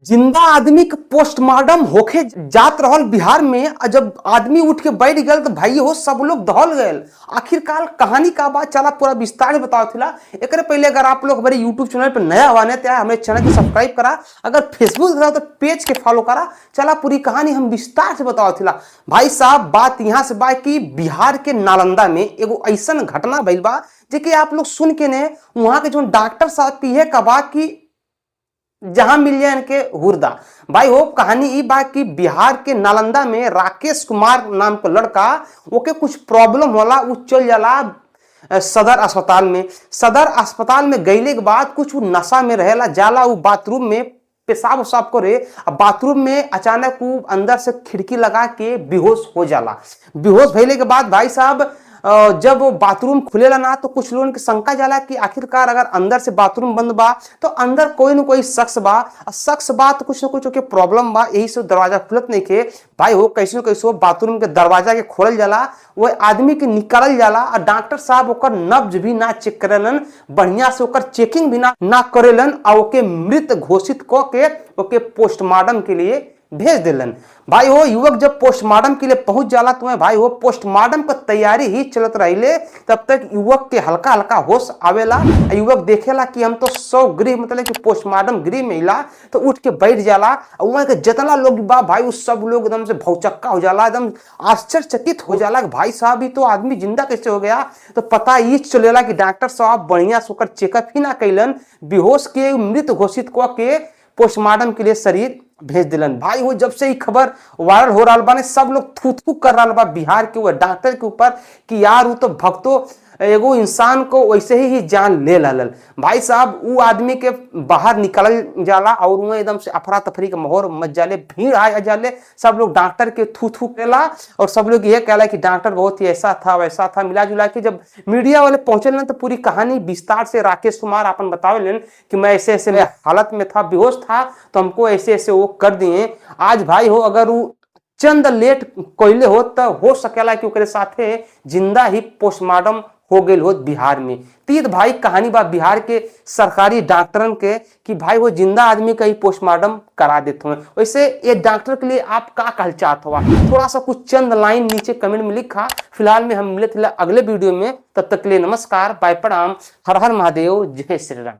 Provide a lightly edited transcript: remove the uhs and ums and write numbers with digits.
जिंदा आदमी के पोस्टमार्टम होखे जात रहल बिहार में, आ जब आदमी उठ के बैठ गए तो भाई हो सब लोग दहल गए। आखिरकार कहानी का बात चला पूरा विस्तार में बताओ थिला। एकरे पहले अगर आप लोग हमारे यूट्यूब चैनल पर नया आने तो हमारे चैनल के सब्सक्राइब करा, अगर फेसबुक पर तो पेज के फॉलो करा। चला पूरी कहानी हम विस्तार से बताओ थिला। भाई साहब बात यहाँ से बा कि बिहार के नालंदा में एगो ऐसा घटना भइल बा जेके आप लोग सुन के ने वहां के जो डॉक्टर साहब की है कबा की जहां मिल जाए इनके हुरदा। भाई हो कहानी ई बा कि बिहार के नालंदा में राकेश कुमार नाम का लड़का, ओके कुछ प्रॉब्लम होला, उ चल जाला सदर अस्पताल में। सदर अस्पताल में गईले के बाद कुछ उ नशा में रहेला, जाला उ बाथरूम में पेशाब उसाब करे, आ बाथरूम में अचानक उ अंदर से खिड़की लगा के बेहोश हो जाला। बेहोश भइले के बाद भाई साहब जब वो बाथरूम खुलेला ना तो कुछ लोगन के शंका जाला कि आखिरकार अगर अंदर से बाथरूम बंद बा तो अंदर कोई न कोई शख्स बा, आ शख्स बा तो कुछ न कुछ ओके प्रॉब्लम बा, यही से दरवाजा खुलत नहीं के। भाई हो कैसे कैसे बाथरूम के दरवाजा के खोलल जाला, वो आदमी के निकालल जाला, आ डॉक्टर साहब ओकर नब्ज भी ना चेक करेलन, बढ़िया से ओकर चेकिंग भी ना करेलन, आ ओके मृत घोषित क के ओके पोस्टमार्टम के लिए भेज दिलन। भाई हो युवक जब पोस्टमार्टम के लिए पहुंच जाला तो भाई हो पोस्टमार्टम का तैयारी ही चलत रहिले, तब तक युवक के हल्का हल्का होश आवेला। युवक देखेला कि हम तो 100 गृह मतलब कि पोस्टमार्टम गृह में इला, तो उठ के बैठ जाला। वहां के जितना लोग बा भाई उस सब लोग एकदम से भौचक्का हो जाला, एकदम आश्चर्यचकित हो जाला कि भाई साहब ही तो आदमी जिंदा कैसे हो गया। तो पता ये चलेला कि डॉक्टर साहब बढ़िया से ओकर चेकअप ही ना कैलन, बेहोश के मृत घोषित क के पोस्टमार्टम के लिए शरीर भेज दिलन। भाई वो जब से ये खबर वायरल हो रहा बा सब लोग थू थू कर रहा बा बिहार के वो डॉक्टर के ऊपर कि यार वो तो भक्तो एगो इंसान को वैसे ही जान ले लल। भाई साहब वो आदमी के बाहर निकल जाला और वह एकदम से अफरा तफरी के माहौल मच जाले, भीड़ आ जाले, सब लोग डॉक्टर के थू थू केला और सब लोग ये कहला कि डॉक्टर बहुत ही ऐसा था वैसा था। मिला जुला के जब मीडिया वाले पहुंचे ना तो पूरी कहानी विस्तार से राकेश कुमार अपन बतावे कि मैं ऐसे ऐसे हालत में था, बेहोश था, तो हमको ऐसे ऐसे वो कर दिए। आज भाई हो अगर वो चंद लेट कोयले हो तो हो सकेला कि ओकरे साथे जिंदा ही पोस्टमार्टम हो गई हो बिहार में। तीत भाई कहानी बा बिहार के सरकारी डॉक्टरन के कि भाई वो जिंदा आदमी का ही पोस्टमार्टम करा देते हैं। वैसे ये डॉक्टर के लिए आप का कहल चाहत हो, थोड़ा सा कुछ चंद लाइन नीचे कमेंट में लिखा। फिलहाल में हम मिले थे अगले वीडियो में, तब तक के लिए नमस्कार, बाय, प्रणाम, हर हर महादेव, जय श्री राम।